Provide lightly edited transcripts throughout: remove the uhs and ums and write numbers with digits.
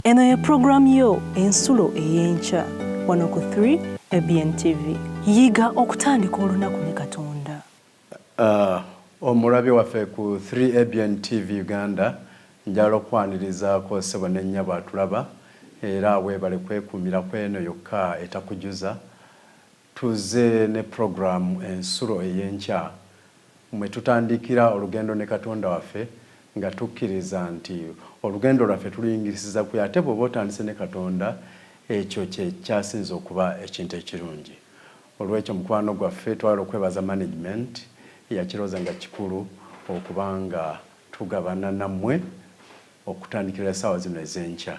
Eno ye pulogulaamu yo Ensulo ey'Enkya wano ku 3 ABN TV. Yiga okutandika olunaku ne Katonda. Omulabi waffe ku 3 ABN TV Uganda, njagala okukwanirizaako ssebo ne nnyabo atulaba era weebale kwekuumira ku eno yokka etakujuza. Tuzze ne pulogulaamu Ensulo ey'Enkya mwe tutandikira olugendo ne Katonda waffe nga tukkiriza nti olugendo lwaffe tuluyingisiza ku ate bw'oba otandise ne Katonda ekyo kye kyasinze okuba ekintu ekirungi. Olwekyo mukwano gwaffe twagala okwebaza management eyakirowooza nga kikulu okuba nga tugabana nammwe okutandikira essaawa zino ez'enkya.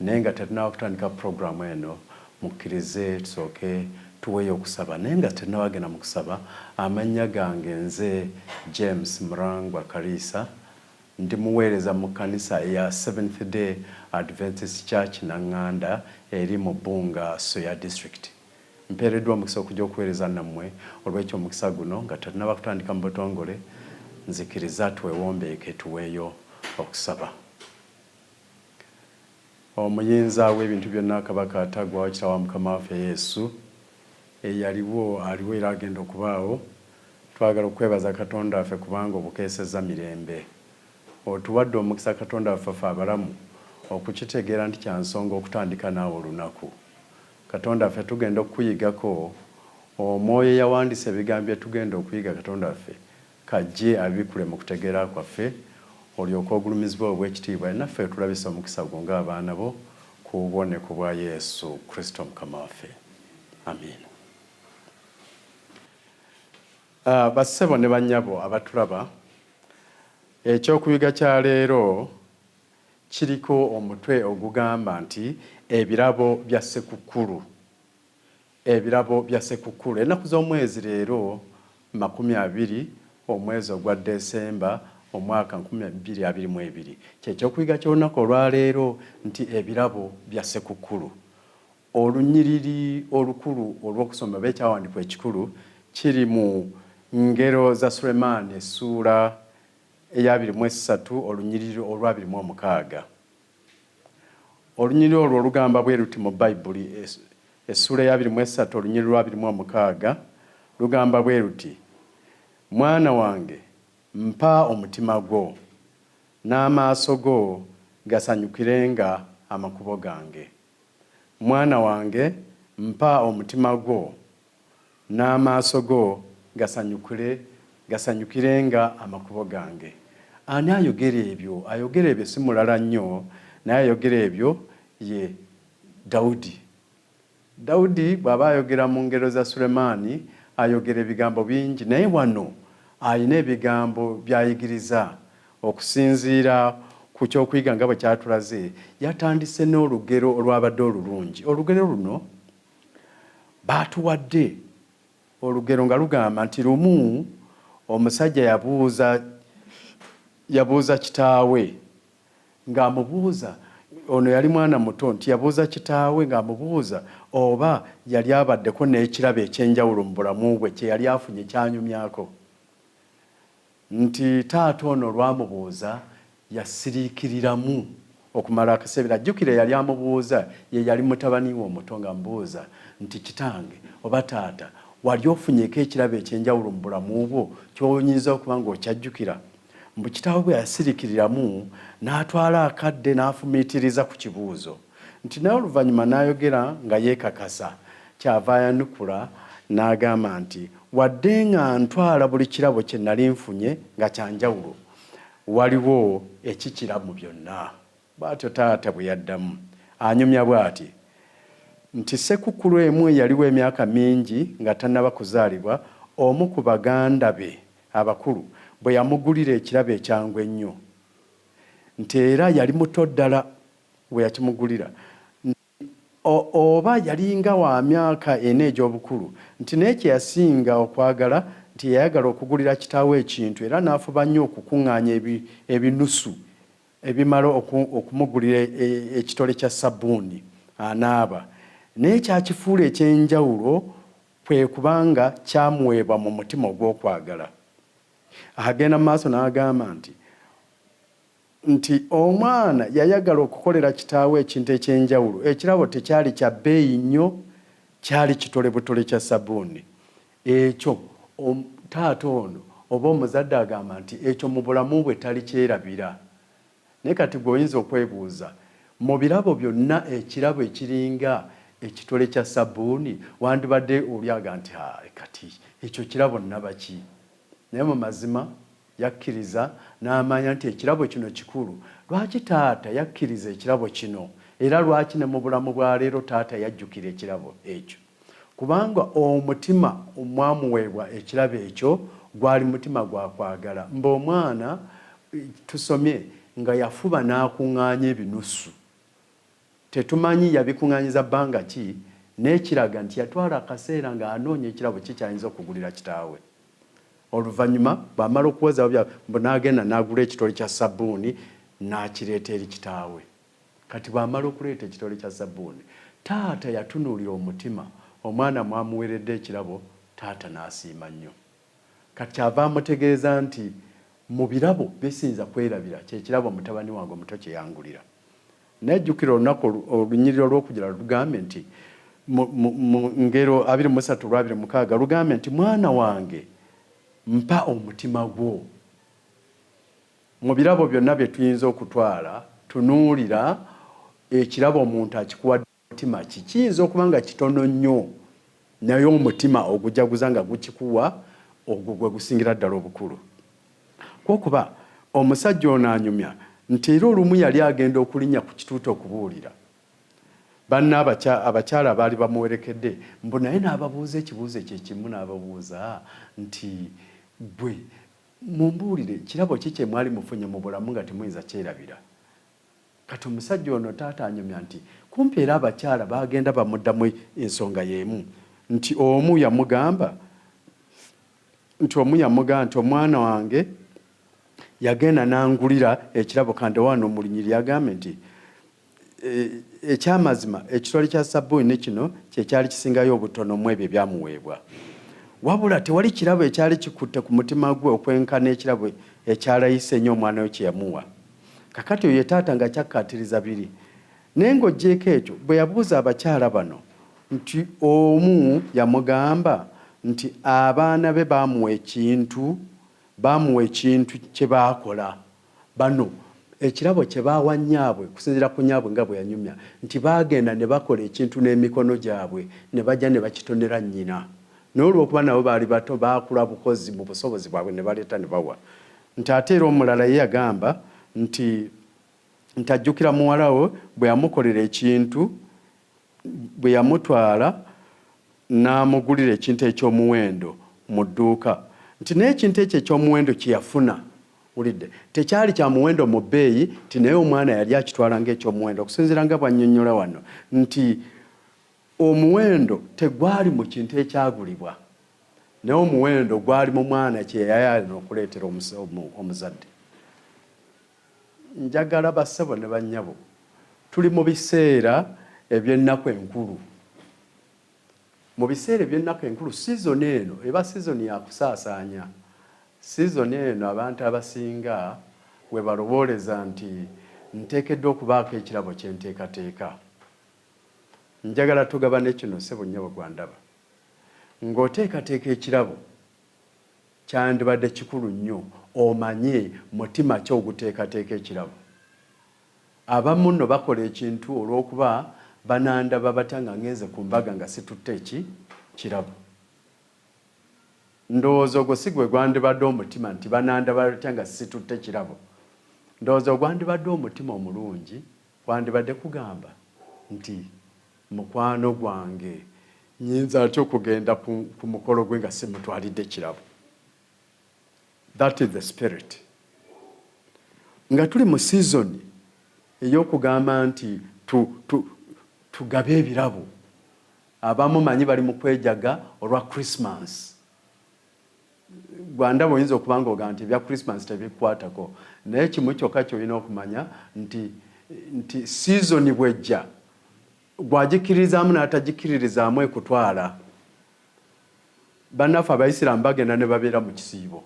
Naye nga tetunaba kutandika pulogulaamu eno, mukkirize tusooke tuweeyo okusaba. Naye nga tetunaba genda mu kusaba, amannya gange nze James Murangwa Kariisa, ndi muweereza mu kkanisa eya Seventh Day Adventist Church Nanganda eri mu Bbunga, Ssoya District. Mpeereddwa omukisa okujja okuweereza nammwe, olw'ekyo omukisa guno nga tetunaba kutandika mu butongole, nzikiriza twewombeeke tuweeyo okusaba. Omuyinza w'ebintu byonna, Kabaka ataggwaawo, Kitaawe wa Mukama waffe Yesu, eyaliwo, aliwo era agenda okubaawo, twagala okukwebaza Katonda waffe kubanga obukeesezza mirembe. Otuwadde omukisa Katonda waffe ffe abalamu okukitegeera nti kya nsonga okutandika naawe olunaku. Katonda waffe tugenda okukuyigako, Omwoyo eyawandiisa ebigambo bye tugenda okuyiga Katonda waffe K'ajje abikkule mu kutegeera kwaffe, olyoke ogulumizibwe ow'ekitiibwa, naffe otulabise omukisa gwo ng'abaana bo, ku bubwo ne ku bwa Yesu Kristo Mukama waffe. Amiina. Ah, bassebo ne bannyabo abatulaba, ekyokuyiga kya leero kiriko omutwe ogugamba nti ebirabo bya Ssekukkulu. Ebirabo bya Ssekukkulu. Ennaku z'omwezi leero 20 omwezi ogwa Desemba omwaka 2022. Kye ky'okuyiga ky'olunaku olwa leero nti ebirabo bya Ssekukkulu. Olunyiriri olukulu olw'okusoma oba ekyawandiikibwa ekikulu kiri mu Ngero za Sulemaani essuula ey'abiri mu essatu olunyiriri olw'abiri mu omukaaga. Olunyiriri olwo olugamba bwe luti mu Bayibuli, essuula ey'abiri mu esatu olunyiriri lw'abiri mu omukaaga, lugamba bwe luti, Mwana wange, mpa omutima gwo, n'amaaso go gasanyukirenga amakubo gange. Mwana wange, mpa omutima gwo, N'amaaso go gasanyukire, gasanyukirenga amakubo gange. Ani ayogera ebyo? Ayogera ebyo si mulala nnyo, naye ayogera ebyo ye Dawudi. Dawudi bw'aba ayogera mu ngero za Sulemaani, ayogera ebigambo bingi, naye wano alina ebigambo by'ayigiriza. Okusinziira ku ky'okuyiga nga bwe kyatulaze, yatandise n'olugero olwabadde olulungi. Olugero luno Baatuwadde olugero nga lugamba nti lumu omusajja yabuuza yabuuza kitaawe ng'amubuuza ono yali mwana muto nti yabuuza kitaawe ng'amubuuza oba yali abaddeko n'ekirabo eky'enjawulo mu bulamu bwe kye yali afunye ky'anyumyako. Nti taata ono olwamubuuza yasiriikiriramu okumala akaseera. Jjukira eyali amubuuza ye yali mutabani we omuto ng'amubuuza nti, Kitange oba taata, wali ofunyeeko ekirabo eky'enjawulo mu bulamu bwo ky'oyinza okuba ng'okyajjukira? Mbu kitaawe bwe yasiriikiriramu n'atwala akadde n'afumiitiriza ku kibuuzo. Nti naye oluvannyuma n'ayogera nga yeekakasa, ky'ava ayanukula n'agamba nti, Wadde nga ntwala buli kirabo kye nnali nfunye nga kya njawulo, waliwo ekikira mu byonna. Bw'atyo taata bwe yaddamu. Anyumya bw'ati nti Ssekukkulu emu eyaliwo emyaka mingi nga tannaba kuzaalibwa, omu ku baganda be abakulu bwe yamugulira ekirabo ekyangu ennyo nti era yali muto ddala we yakimugulira nti oba yali nga wa myaka ena egy'obukulu, nti naye kye yasinga okwagala nti yayagala okugulira kitaawe ekintu era n'afuba nnyo okukuŋŋaanya ebi, ebinusu ebimala oku, okumugulira e, ekitole kya ssabbuuni anaaba. Naye ekyakifuula eky'enjawulo kwe kuba nga kyamuweebwa mu mutima ogw'okwagala. Agenda mu maaso n'agamba nti. Nti omwana yayagala okukolera kitaawe ekintu eky'enjawulo. Ekirabo tekyali kya bbeeyi nnyo, kyali kitole butole kya sabbuuni. Ekyo taata ono oba omuzadde agamba nti ekyo mu bulamu bwe talikyerabira. Naye kati gwe oyinza okwebuuza, mu birabo byonna ekirabo ekiringa ekitole kya sabbuuni wandibadde oli aga nti kati ekyo kirabo nnabaki? Naye mu mazima yakkiriza n'amanya nti ekirabo kino kikulu. Lwaki taata yakkiriza ekirabo kino? Era lwaki ne mu bulamu bwa leero taata yajjukira ekirabo ekyo? Kubanga omutima omwamuweebwa ekirabo ekyo gwali mutima gwa kwagala. Mbu omwana tusomye nga yafuba n'akuŋŋaanya ebinusu. Tetumanyi yabikuŋŋaanyiza bbanga ki, naye kiraga nti yatwala akaseera ng'anoonya ekirabo ki ky'ayinza okugulira kitaawe. Oluvannyuma bw'amala okuwoza bya mbu n'agenda n'agula ekitole kya sabbuuni n'akireeta eri kitaawe. Kati bw'amala okuleeta ekitole kya sabbuuni, taata yatunuulira omutima omwana mwamuweeredde ekirabo, taata n'asiima nnyo. Kati ky'ava amutegeeza nti mu birabo bye siyinza kwerabira kye kirabo mutabani wange omuto kye yangulira. Naye jjukira olunaku olunyiriri olw'okugira lugambye nti mu Ngero 23 lwa 26 lugambye nti mwana wange mpa omutima gwo. Mu birabo byonna bye tuyinza okutwala, tunuulira ekirabo omuntu akikuwadde mutima ki. Kiyinza okuba nga kitono nnyo, naye omutima ogujaguza nga gukikuwa ogwo gwe gusingira ddala obukulu. Kwokuba omusajja ono anyumya nti era olumu yali agenda okulinnya ku kituuti okubuulira banna abakyala abaali bamuwerekedde, mbu naye n'ababuuza ekibuuzo ekyo ekimu, n'ababuuza nti gwe mumbuulire kirabo ki kye mwali mufunye mu bulamu nga temuyinza kyerabira. Kati omusajja ono taata anyumya nti kumpi era abakyala baagenda bamuddamu ensonga y'emu, nti omu yamugamba nti omwana wange yagenda n'angulira ekirabo. Kandi wano mu lunyiriri yagambye nti ekyamazima ekitole kya sabbuuni kino kye kyali kisingayo obutono mu ebyo ebyamuweebwa, wabula tewali kirabo ekyali kikutte ku mutima gwe okwenkana ekirabo ekyalayise ennyo omwana we kye yamuwa. Kakati oyo taata nga kyakkaatiriza biri. Naye ng'oggyeeko ekyo, bwe yabuuza abakyala bano nti omu yamugamba nti abaana be bamuwa ekintu kye baakola. Bano ekirabo kye baawa nnyaabwe, kusinziira ku nnyaabwe nga bwe yanyumya, nti baagenda ne bakola ekintu n'emikono gyabwe ne bajja ne bakitonera nnyina, naye olw'okuba nabo baali bato baakula bukozi mu busobozi bwabwe ne baleeta ne bawa. Nti ate era omulala ye yagamba nti ajjukira muwala we bwe yamukolera ekintu, bwe yamutwala n'amugulira ekintu eky'omuwendo mu dduuka, nti naye ekintu ekyo eky'omuwendo kye yafuna wulidde tekyali kya muwendo mu bbeeyi, nti naye omwana yali akitwala ng'ekyomuwendo, okusinziira nga bw'annyonnyola wano nti omuwendo tegwali mu kintu ekyagulibwa, naye omuwendo gwali mu mwana kye yayalina okuleetera omuzadde. Njagala bassebo ne bannyabo, tuli mu biseera eby'ennaku enkulu. Mu biseera eby'ennaku enkulu, sizoni eno eba sizoni ya kusaasaanya. Sizoni eno abantu abasinga we balowooleza nti nteekeddwa okubaako ekirabo kye nteekateeka. Njagala tugabane kino, ssebo, nnyabo, gwandaba ng'oteekateeka ekirabo, kyandibadde kikulu nnyo omanye mutima ki oguteekateeka ekirabo. Abamu nno bakola ekintu olw'okuba banandaba batya nga ngenze ku mbaga nga situtte eki kirabo. Ndowooza ogwo si gwe gwandibadde omutima nti banandaba batya nga situtte kirabo. Ndowooza ogwandibadde omutima omulungi gwandibadde kugamba nti mukwano gwange nyinza ntya okugenda ku mukolo gwe nga simutwalidde kirabo? That is the spirit. Nga tuli mu season ey'okugamba nti tugabe ebirabo, abamu manyi bali mu kwejaga olwa Christmas. Gwandaba oyinza okuba nga ogamba nti ebya Christmas tebikwatako, naye kimu kyokka kyolina okumanya nti season bwejja, gwagikkiririzaamu n'atagikkiririzaamu ekutwala. Bannaffe Abayisiraamu bagenda ne babeera mu kisiibo,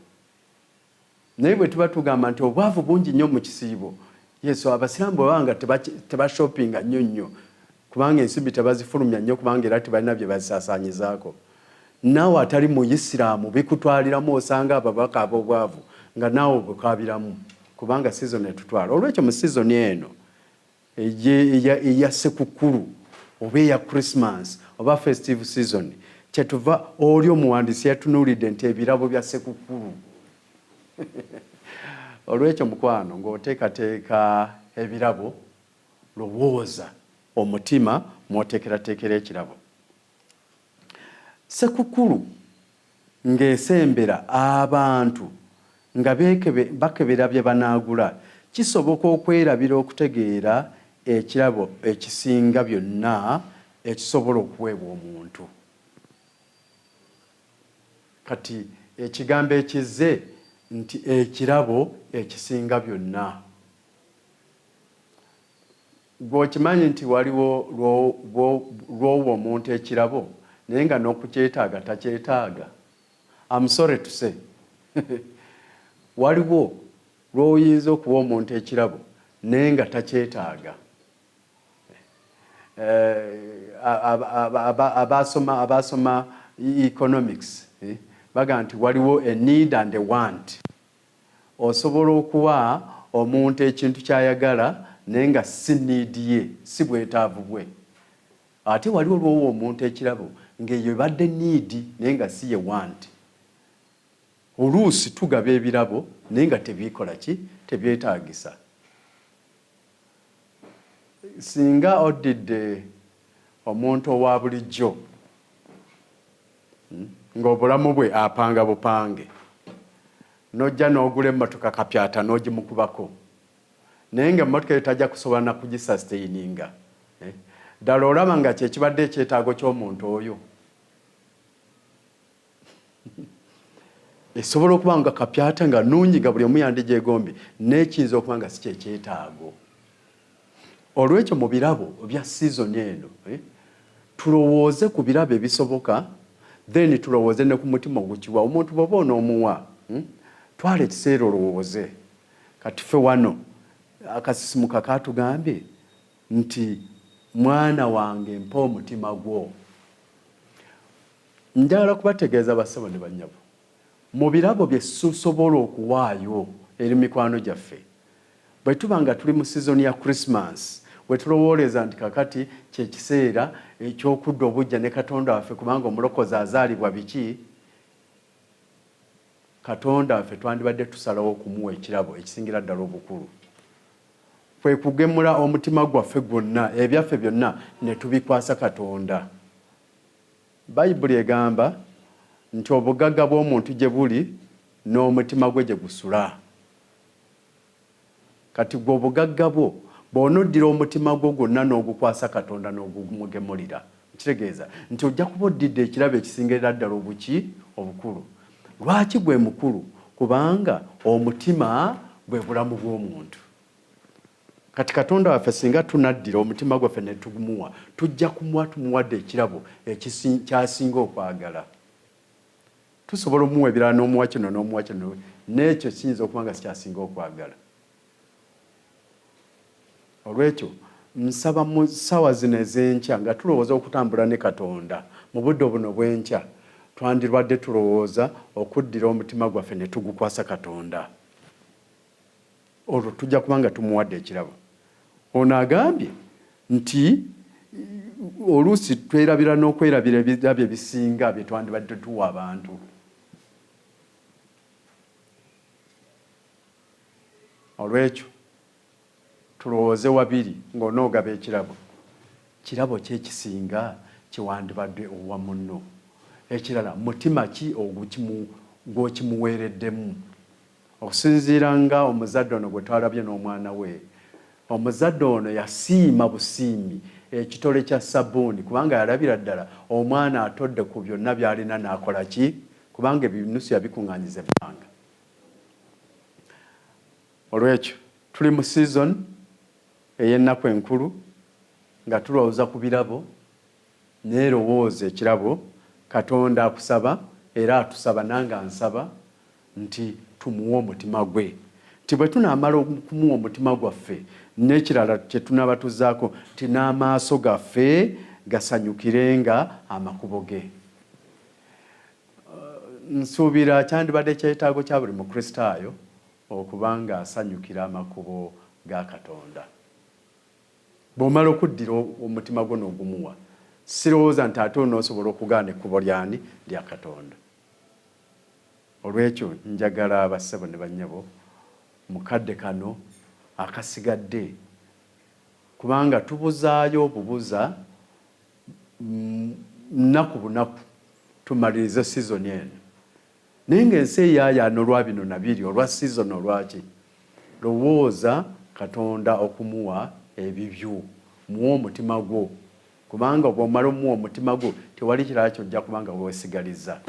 naye bwe tuba tugamba nti obwavu bungi nnyo mu kisiibo, Yesu abasiraamu bwe baba nga tebashopinga nnyo nnyo kubanga ensimbi tebazifulumya nnyo kubanga era tebalina bye bazisaasaanyizaako. Naawe atali muyisiraamu bikutwaliramu osanga ababaka ab'obwavu nga naawe obukaabiramu kubanga sizoni etutwala. Olwekyo mu sizoni eno eya Ssekukkulu oba eya Christmas oba festive season kyetuva oli omuwandiisi yatunuulidde nti ebirabo bya Ssekukkulu. Olwekyo mukwano ng'oteekateeka ebirabo lowooza omutima mw'oteekerateekera ekirabo. Ssekukkulu ng'esembera abantu nga bakebera bye banaagula, kisoboka okwerabira okutegeera ekirabo ekisinga byonna ekisobola okuweebwa omuntu. Kati ekigambo ekizze nti ekirabo ekisinga byonna. Ggwe okimanyi nti waliwo lw'owa omuntu ekirabo naye nga n'okukyetaaga takyetaaga? Am sorry to say waliwo lw'oyinza okuwa omuntu ekirabo naye nga takyetaaga. Eh, abasoma abasoma economics eh, bagamba nti waliwo a need and a want. Osobola okuwa omuntu ekintu ky'ayagala naye nga si need ye, si bwetaavu bwe. Ate waliwo lw'owa omuntu ekirabo ng'eyo ebadde need naye nga si ye want. Oluusi tugaba ebirabo naye nga tebikola ki? Tebyetaagisa. Singa oddidde omuntu owa bulijjo ng'obulamu bwe apanga bupange n'ojja n'ogula emmotoka kapyata n'ogimukubako naye ng'emmotoka eyo tajja kusobola na kugisasiteininga eh? Ddala olaba nga kye kibadde ekyetaago ky'omuntu oyo? Esobola okuba nga kapyata nga nungi nga buli omu yandigyegombye naye kiyinza okuba nga si kyekyetaago. Olwekyo mu birabo bya sizoni eno eh, tulowooze ku birabo ebisoboka then tulowooze ne ku mutima ogukiwa omuntu bw'oba onoomuwa hmm, twala ekiseera olowooze. Kati ffe wano akasisimuka katugambye nti mwana wange mpa omutima gwo. Njagala kubategeeza bassebo ne bannyabo, mu birabo bye tusobola okuwaayo eri mikwano gyaffe, bwe tuba nga tuli mu sizoni ya Krisimansi, we tulowooleza nti kakati kye kiseera eky'okudda obuggya ne Katonda waffe kubanga Omulokozi azaalibwa biki, Katonda waffe twandibadde tusalawo okumuwa ekirabo ekisingira ddala obukulu. Kwe kugemula omutima gwaffe gwonna, ebyaffe byonna ne tubikwasa Katonda. Bayibuli egamba nti obugagga bw'omuntu gye buli n'omutima gwe gye gusula. Kati ggwe obugagga bwo bw'onoddira omutima gwo gwonna n'ogukwasa Katonda n'ogumugemulira, kitegeeza nti ojja kuba oddidde ekirabo ekisingira ddala obuki obukulu. Lwaki gwe mukulu? Kubanga omutima bwe bulamu bw'omuntu. Kati Katonda waffe singa tunaddira omutima gwaffe ne tugumuwa, tujja kumuwa tumuwadde ekirabo ky'asinga okwagala. Tusobola omuwa ebirala n'omuwa kino n'omuwa kino, n'ekyo kiyinza okuba nga sikyasinga okwagala. Olwekyo nsaba mu ssaawa zino ez'enkya nga tulowooza okutambula ne Katonda mu budde buno bw'enkya, twandibadde tulowooza okuddira omutima gwaffe ne tugukwasa Katonda. Olwo tujja kuba nga tumuwadde ekirabo. Ono agambye nti oluusi twerabira n'okwerabira ebirabo ebisinga bye twandibadde tuwa abantu. Olwekyo tulowooze wabiri ng'onoogaba ekirabo. Kirabo ki ekisinga kye wandibadde owa munno? Ekirala mutima ki gw'okimuweereddemu? Okusinziira nga omuzadde ono gwe twalabye n'omwana we, omuzadde ono yasiima busiimi ekitole kya ssabbuuni kubanga yalabira ddala omwana atodde ku byonna by'alina n'akola ki kubanga ebinusu yabikung'anyiza ebbanga. Olwekyo tuli mu season ey'ennaku enkulu nga tulowooza ku birabo naye lowooza ekirabo Katonda akusaba era atusaba nange ansaba nti tumuwe omutima gwe. Nti bwe tunaamala okumuwa omutima gwaffe, n'ekirala kye tunaaba tuzzaako nti n'amaaso gaffe gasanyukirenga amakubo ge. Nsuubira kyandibadde kyetaago kya buli Mukristaayo okuba ng'asanyukira amakubo ga Katonda. Bw'omala okuddira omutima gwo n'ogumuwa, sirowooza nti ate onoosobola okugaana ekkubo ly'ani? Lya Katonda. Olw'ekyo njagala bassebo ne bannyabo mu kadde kano akasigadde, kubanga tubuzaayo bubuza nnaku bunaku tumalirize sizoni eno, naye ng'ensi eyaayaana olwa bino na biri, olwa sizoni, olwaki, lowooza Katonda okumuwa ebibyo. Muwe omutima gwo, kubanga bw'omala omuwa omutima gwo tewali kirala ky'ojja kuba nga weesigaliza.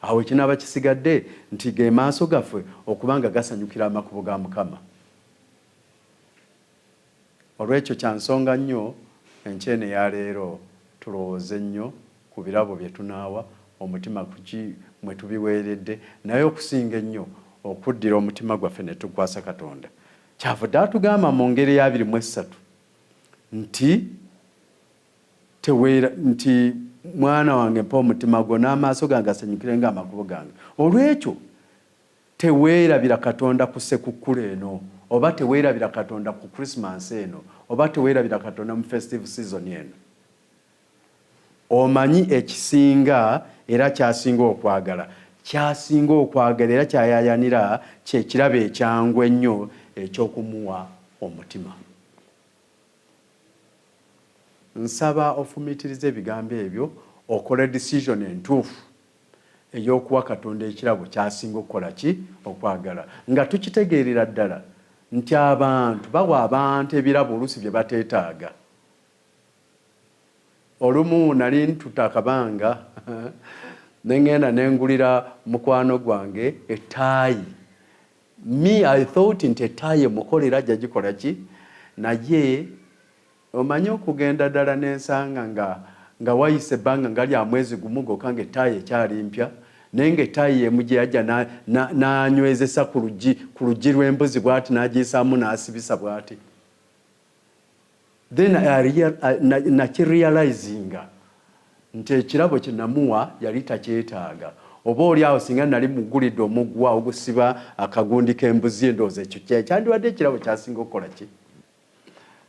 Awo ekinaaba kisigadde nti ge maaso gaffe okuba nga gasanyukira amakubo ga Mukama. Olw'ekyo kya nsonga nnyo enkya eno eya leero tulowooze nnyo ku birabo bye tunaawa, omutima ku ki mwe tubiweeredde, naye okusinga ennyo okuddira omutima gwaffe ne tugukwasa Katonda. Kyavudde atugamba mu ngeri ey'abiri mu essatu nti, Teweera, nti, Mwana wange, mpa omutima gwo, n'amaaso gange gasanyukirenga amakubo gange. Olw'ekyo teweerabira Katonda ku Ssekukkulu eno, oba teweerabira Katonda ku Krisimansi eno, oba teweerabira Katonda mu festive season eno. Omanyi ekisinga era ky'asinga okwagala? Ky'asinga okwagala era ky'ayaayaanira kye kirabo ekyangu ennyo eky'okumuwa omutima. Nsaba ofumiitirize ebigambo ebyo okole decision entuufu ey'okuwa Katonda ekirabo ky'asinga okukola ki? Okwagala. Nga tukitegeerera ddala nti abantu bawa abantu ebirabo oluusi bye bateetaaga. Olumu nali ntutte akabanga ne ŋŋenda ne ngulira mukwano gwange ettaayi. Me I thought nti ettaayi emukolera ajja gikola ki naye omanyi okugenda ddala nensanga nga nga wayise ebbanga nga lya mwezi gumu gwokka nga ettaayi ekyali mpya naye nga ettaayi yemu gye yajja n'anywezesa ku luggi ku luggi lw'embuzi bwati n'agiyisaamu n'asibisa bwati. Then nakirealizinga nti ekirabo kye namuwa yali takyetaaga. Oba oli awo singa nali mugulidde omuguwa ogusiba akagundi k'embuzi ye ndowooza ekyo kyandibadde ekirabo kyasinga okukola ki.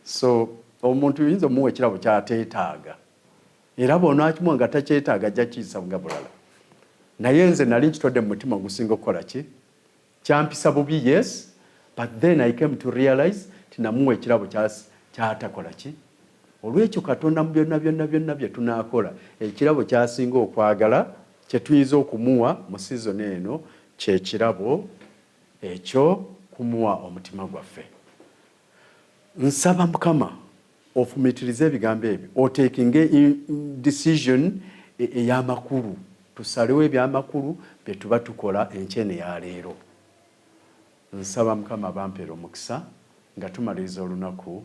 So omuntu oyinza omuwa ekirabo kyateetaaga era bw'onaakimuwa nga takyetaaga ajja kiyisa nga bulala. Naye nze nali nkitodde mu mutima ogusinga okukola ki. Kyampisa bubi yes but then I came to realize nti namuwa ekirabo kyatakola ki olwekyo Katonda mu byonna byonna byonna bye tunaakola ekirabo kyasinga okwagala kye tuyinza okumuwa mu season eno kye kirabo ekyo kumuwa omutima gwaffe. Nsaba Mukama ofumitirize ebigambo ebyo otekinge decision eyamakulu tusalewo ebyamakulu byetuba tukola enkya eno eyaleero. Nsaba Mukama abampere omukisa nga tumaliriza olunaku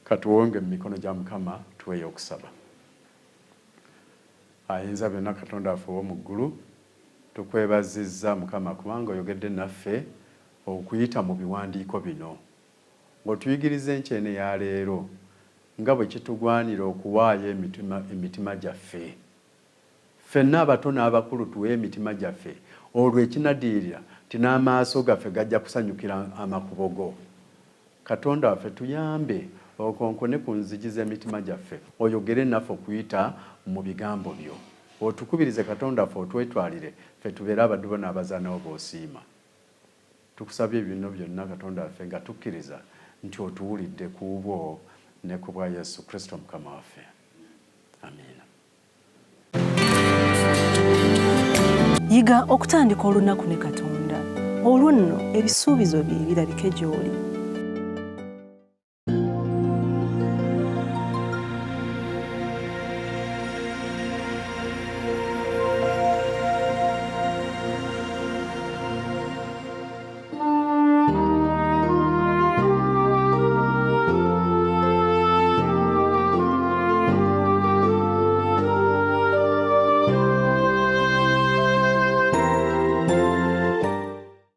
katuwonge mumikono gya Mukama tuweyo okusaba. Ayinza byonna Katonda waffe owomuggulu tukwebazizza Mukama kubanga oyogedde naffe okuyita mubiwandiiko bino. Ng'otuyigiriza enkya eno eya leero nga bwe kitugwanira okuwaayo emitima, emitima gyaffe. Ffenna abato n'abakulu tuweeyo emitima gyaffe, olwo ekinaddirira nti n'amaaso gaffe gajja kusanyukira amakubo Go. Katonda waffe, tuyambe okonkone ku nzigi z'emitima gyaffe, oyogere naffe okuyita mu Bigambo Byo. Otukubirize, Katonda waffe, otwetwalire ffe tubeere abaddu Bo n'abazaana Bo b'osiima. Tukusabye bino byonna, Katonda waffe, nga tukkiriza nti otuwulidde, ku bubwo ne ku bwa Yesu Kristo Mukama waffe. Amiina. Yiga okutandika olunaku ne Katonda, olwo nno ebisuubizo bye birabike gy'oli.